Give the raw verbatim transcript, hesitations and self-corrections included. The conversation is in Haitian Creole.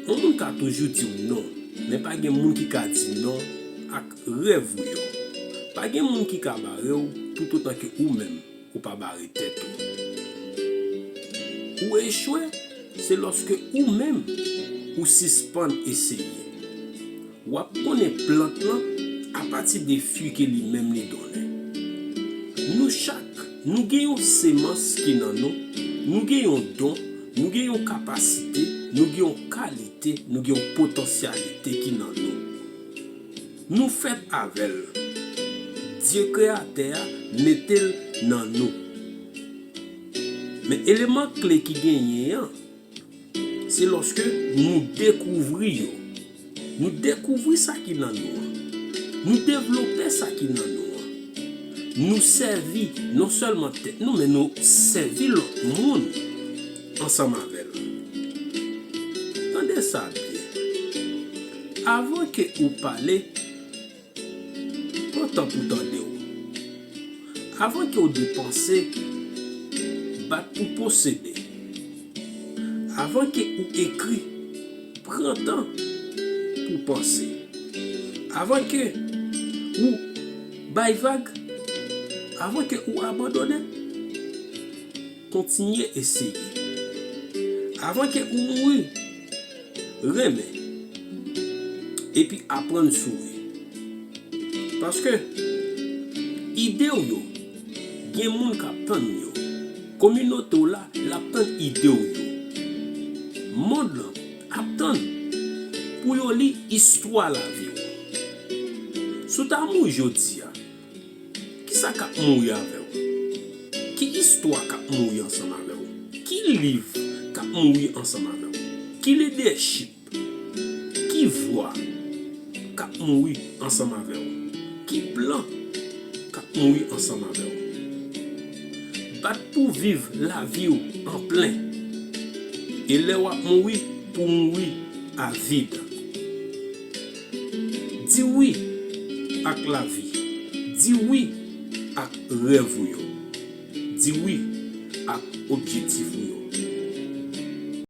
Yon moun ka toujou di w non, men pa gen moun ki ka di non ak rèv ou yo. Pa gen moun ki ka bare w toutotan ke ou menm ou pa bare tèt ou. Ou echwe, se lòske ou menm ou sispann eseye. W ap konnen plant lan apati de fwi ke li menm li donnen. Nou chak, nou gen yon semans ki nan nou, nou gen yon don, nou gen yon kapasite, nou gen yon kalite, nou gen yon potansyalite ki nan nou. Nou fèt avè l. Dye kreyatè a mete l nan nou. Men eleman kle ki genyen an, se lòske nou dekouvri yo. Nou dekouvri sa ki nan nou an. Nou devlope sa ki nan nou an. Nou sèvi non sèlman tèt nou, men nou sèvi lòt moun ansanm avè l. Tande sa byen. Avan ke ou pale, pran tan pou tande w. Avan ke w depanse, bat pou posede. Avan ke ou ekri, pran tan pou panse. Avan ke ou bay vag, avan ke ou abandone, kontinye eseye. Avan ke ou mouri, renmen, epi aprann souri. Paske ide w yo, gen moun k ap tann yo. Kominote w la, l ap tann ide w yo. Mond lan ap tann pou yo li istwa lavi w. Si w ta mouri jodi a, kisa k ap mouri avè w? Ki istwa k ap mouri ansanm avè w? Ki liv k ap mouri ansanm avè w? Ki lidèchip? Ki vwa k ap mouri ansanm avè w? Ki plan k ap mouri ansanm avè w? Bat pou viv lavi w an plen. E lè w ap mouri, pou mouri a vid. Di wi ak lavi. Di wi ak rèv ou yo. Di wi ak objektif ou.